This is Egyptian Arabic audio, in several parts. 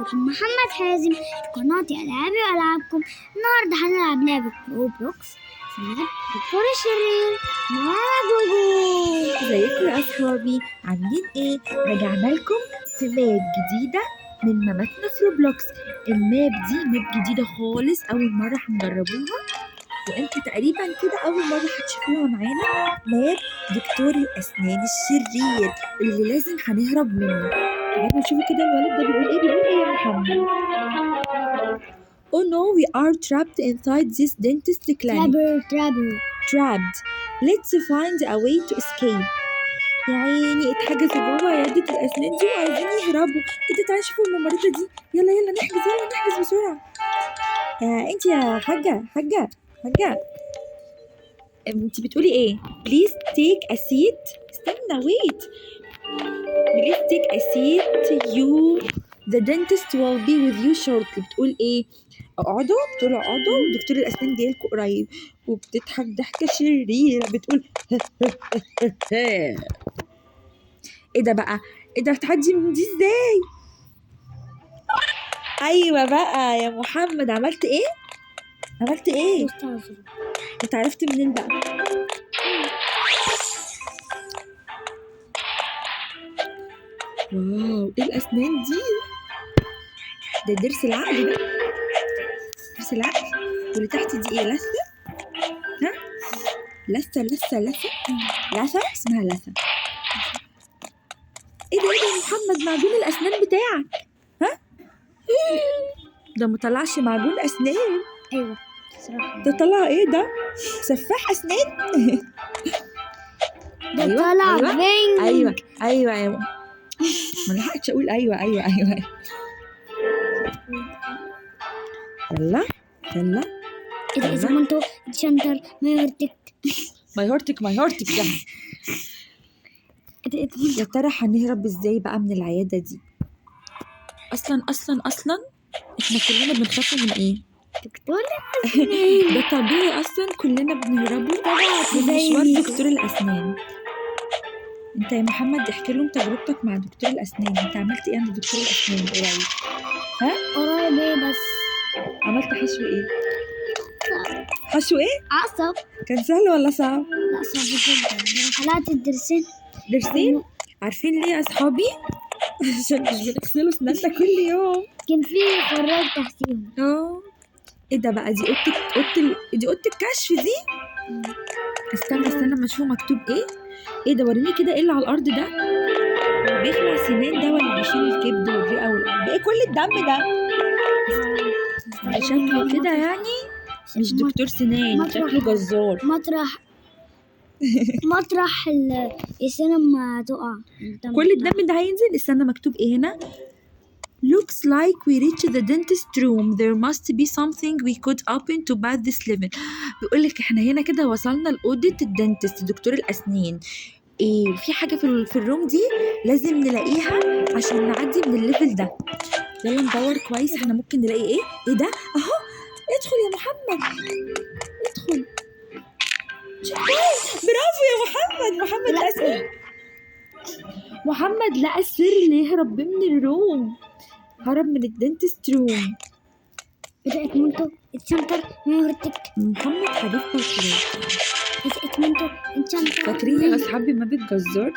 أخوكم محمد حازم في قناة ألعابي وألعابكم. النهاردة هنلعب لعبة Roblox في map دكتور الشرير مع جوجو. ازيكم يا اصحابي؟ عاملين ايه؟ رجعنا لكم في map جديدة من ماباتنا في Roblox. ال map دي map جديدة خالص، اول مرة هنجربوها وانتوا تقريبا كده اول مرة هتشوفوها معانا. map دكتور الاسنان الشرير اللي لازم هنهرب منه. تعالوا نشوفوا كده الولد ده بيقول ايه. بيقول ايه يا محمد؟ Oh no, we are trapped inside this dentist clinic. trapper trapper. Trapped. Let's find a way to escape. يا عيني اتحجزوا جوه عيادة الأسنان دي وعايزين يهربوا. ايه ده؟ تعالي شوفوا الممرضة دي. يلا يلا نحجز، يلا نحجز بسرعة. يا انت يا حاجة حاجة حاجة، انت بتقولي ايه؟ Please take a seat. استنى wait. Please take a seat. You the dentist will be with you shortly. بتقول ايه؟ اقعدوا، بتقول اقعدوا ودكتور الأسنان جايلكوا قريب. وبتضحك ضحكة شريرة بتقول ايه ده بقى؟ ايه ده؟ هتعدي من دي ازاي؟ ايوه بقى يا محمد، عملت ايه؟ عملت ايه؟ انت عرفت منين بقى؟ wow، ايه الاسنان دي؟ ده ضرس العقل، ده ضرس العقل. واللي تحت دي ايه؟ لثه؟ ها؟ لثه لثه لثه لثه، اسمها لثه. ايه ده؟ ايه ده يا محمد؟ معجون الاسنان بتاعك؟ ها؟ ده ما طلعش معجون اسنان. أيوة صراحة ده طلع ايه ده؟ سفاح اسنان. ده أيوة، طلع أيوة، بينج. ايوه ايوه ايوه، ما لحقتش اقول ايوه ايوه ايوه. يلا يلا. ايه ده؟ إذا ما انتوا تشنتر ما يهرتك. ما يهورتك ما يهورتك ده. ايه ده؟ إيه ده؟ يا ترى هنهرب ازاي بقى من العيادة دي؟ اصلا اصلا اصلا احنا كلنا بنخاف من ايه؟ دكتور ده طبيعي، اصلا كلنا بنهربوا من زي مشوار ميزو. دكتور الاسنان. انت يا محمد احكي لهم تجربتك مع دكتور الاسنان. انت عملت ايه عند دكتور الاسنان قريب؟ قريب ايه بس؟ عملت حشو ايه؟ حشو ايه؟ عصب. كان سهل ولا صعب؟ لا صعب جدا، انا خلعت الضرسين. ضرسين؟ عارفين ليه يا اصحابي؟ عشان مش بنغسلوا اسناننا كل يوم. كان في خراج تحتيهم. اه ايه ده بقى؟ دي اوضة، دي اوضة الكشف دي. استنى استنى ما اشوف مكتوب ايه. ايه ده؟ وريني كده ايه اللي على الارض ده؟ هو بيخلع سنان ده ولا بيشيل الكبد والرئه والقلب؟ ايه كل الدم ده؟ ده شكله كده يعني مش دكتور سنان، شكله جزار. مطرح السنة ما تقع الدم. كل الدم ده هينزل. استنى مكتوب ايه هنا؟ Looks like we reached the dentist room. There must be something we could open to pass this level. بيقول لك احنا هنا كده وصلنا لأوضة ال dentist دكتور الأسنان. ايه في حاجة في ال room دي لازم نلاقيها عشان نعدي من ال level ده. يلا ندور كويس، احنا ممكن نلاقي ايه؟ ايه ده؟ اهو، ادخل يا محمد، ادخل. برافو يا محمد. محمد لقى سر. محمد لقى السر اللي يهرب بيه من ال room. هرب من ال dentist room. بدأت منتو اتشنتر ما يهرتك. محمد حبيب بطريق. بدأت منتو اتشنتر. فاكرين يا اصحابي ما بتجزر؟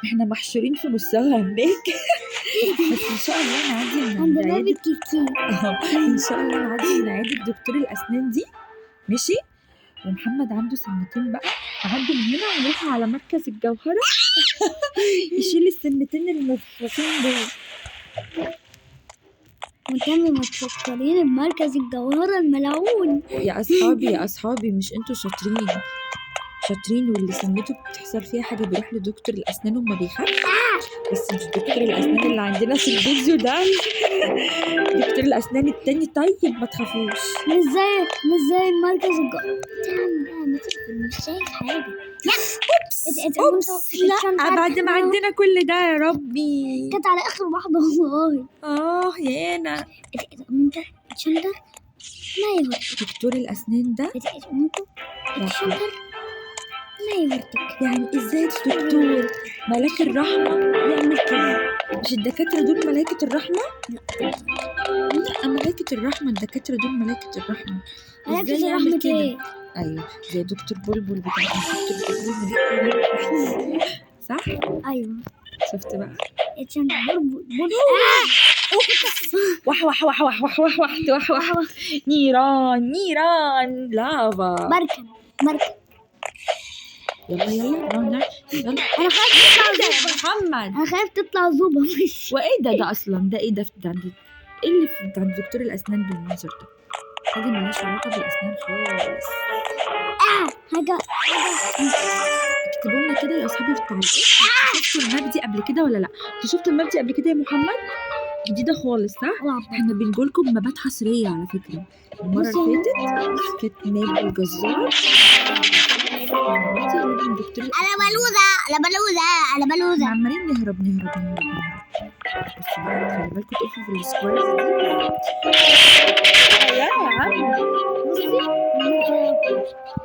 احنا محشورين في نصها هناك. بس ان شاء الله نعدي من عند عند باب عيادة. الكيكي. ان شاء الله نعدي من عيادة دكتور الاسنان دي، ماشي؟ ومحمد عنده سنتين بقى، نعدي من هنا ونروح على مركز الجوهرة يشيل السنتين المفرطين دول. وتم ما تفكرين بمركز الجوهرة الملعون. يا اصحابي يا اصحابي، مش انتوا شاطرين؟ شاطرين، واللي سنته بتحصل فيها حاجة بيروح لدكتور الاسنان وما بيخافش. بس مش دكتور الاسنان اللي عندنا في الفيديو ده، دكتور الاسنان التاني. طيب ما تخافوش. مش زي مركز الجوهرة. مش شايف حاجة. oops إيه ده؟ oops، لا بعد ما عندنا كل ده يا ربي. كانت على اخر واحدة والله. اه يا انا. إيه ده؟ منتو اتشنتر ما يهرتك. دكتور الاسنان ده إيه ده؟ منتو اتشنتر ما يهرتك. يعني ازاي الدكتور ملاك الرحمة يعمل كده؟ مش الدكاترة دول ملائكة الرحمة؟ لا، ملائكة الرحمة، الدكاترة دول ملائكة الرحمة. ملائكة ازاي يعمل الرحمة كده؟ ايه؟ ايوه، زي دكتور بلبل بتاع دكتور بلبل ملائكة. صح؟ ايوه. شفت بقى؟ اتشنتر بلبل. وح وح وح وح وح وح وح وح وح. نيران نيران لافا. بركن بركن. يلا يلا نار نار يلا. انا خايف تطلع يا زوبة. محمد، انا خايف تطلع زوبة. مش وايه ده؟ ده اصلا ده ايه ده؟ ده عند ايه اللي ده عند دكتور الاسنان بالمنظر ده؟ حاجة ملهاش علاقة بالاسنان خالص. حاجة. اكتبوا لنا كده يا اصحابي في التعليقات، شفتوا ال map دي قبل كده ولا لا؟ انتوا شفتوا ال map دي قبل كده يا محمد؟ جديدة خالص صح؟ احنا بنقول لكم مابات حصرية على فكرة. المرة اللي فاتت كانت map الجزار. دكتور انا بلوزة انا بلوزة انا احنا بلوزة. عمالين نهرب نهرب نهرب نهرب. بصوا بقى، خلي بالكم تقفوا في ال squares دي. يا عم بصي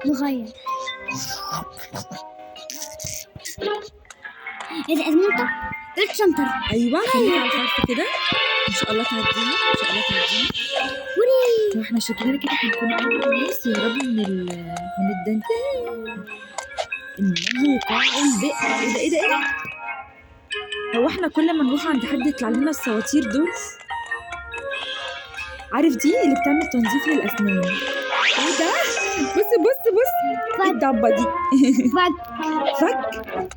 نغير. ايه ده؟ انت ايه الشنطر؟ ايوه خليك على الحرف كده، ان شاء الله تعديها، ان شاء الله تعديها. واحنا شكلنا كده هنكون اول ناس يهربوا من من الدنتين. انه قاع البئر. ايه ده ايه ده ايه ده؟ هو احنا كل ما نروح عند حد يطلع لنا السواطير دول؟ عارف دي اللي بتعمل تنظيف للاسنان. ايه ده؟ بص بص بص، ايه الضبه دي؟ فك فك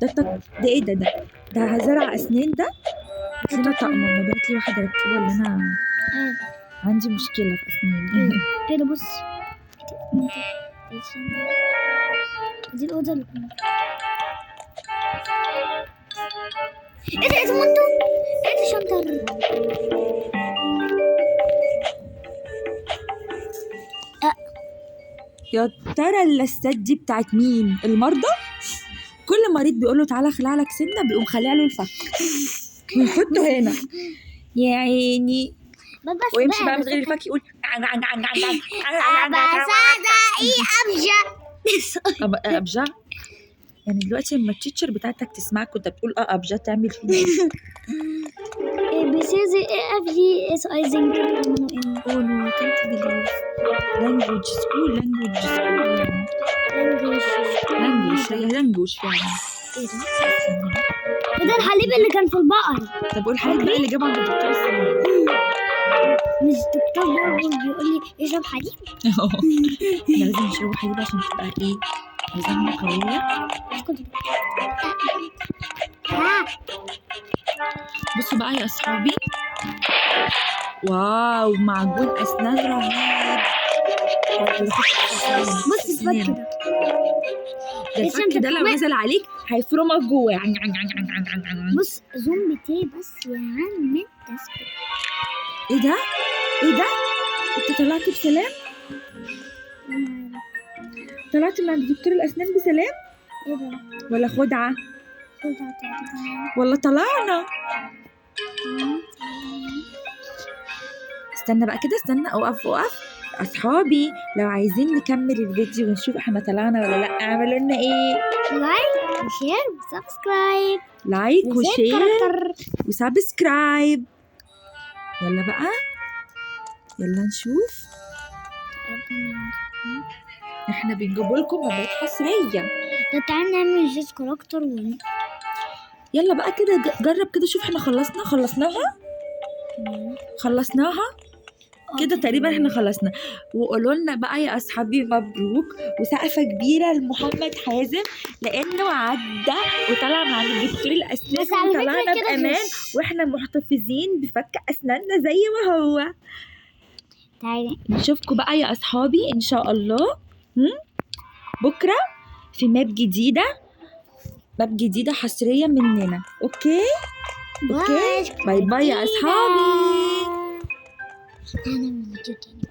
ده. طب ده ايه ده؟ ده ده زرع اسنان ده. هات لنا طقم ولا بقت لي واحدة اركبه، ولا انا عندي مشكلة في اسناني. ايه ده؟ بص دي الاوضة اللي كنا. ايه ده؟ ايه ده؟ ايه ده؟ شنطر. يا ترى اللسات دي بتاعت مين؟ المرضى؟ كل مريض بيقول له تعالى اخلع لك سنة بيقوم خالع له الفك ويحطه هنا يا عيني، بس ويمشي بقى من غير الفك يقول ابجا. ابجع. يعني دلوقتي لما ال teacher بتاعتك تسمعك وانت بتقول ابجع تعمل فينا ايه؟ A B C D E F G S I Z K L M N O Oh no, I can't believe. Language school, language school يعني. Language. language هي language فعلا. ايه ده؟ ايه ده الحليب اللي كان في البقر؟ طب قول الحليب بقى اللي جابه عند الدكتور السنان. مش دكتور بلبل بيقول لي اشرب حليب؟ احنا لازم نشربه حليب عشان تبقى ايه؟ عظامنا قوية. اسكت. بصوا بقى يا اصحابي، wow معجون اسنان رهيب. بص الفك ده، ده الفك ده لو نزل عليك هيفرمك جوه. بص زومبي تي بس يا عم انت اسكت. ايه ده؟ ايه ده؟ انت طلعت بسلام؟ طلعت من عند دكتور الاسنان بسلام؟ ايه ده؟ ولا خدعه؟ ولا طلعنا؟ استنى بقى كده، استنى، اقف اقف. اصحابي لو عايزين نكمل الفيديو ونشوف احنا طلعنا ولا لا، اعملوا لنا ايه؟ like و share و subscribe. like و share و subscribe. يلا بقى، يلا نشوف. احنا بنجيب لكم مبات حصرية. ده تعالى نعمل guess character يلا بقى كده جرب كده، شوف احنا خلصنا. خلصناها خلصناها كده تقريبا، احنا خلصنا. وقولوا لنا بقى يا اصحابي مبروك، وسقفه كبيرة لمحمد حازم لانه عدى وطلع مع دكتور الاسنان وطلعنا بامان، واحنا محتفظين بفك اسناننا زي ما هو. تعالي نشوفكم بقى يا اصحابي ان شاء الله بكره في map جديدة، map جديدة حصرية مننا. okay okay، bye bye يا اصحابي. هنعمل فيديو تاني.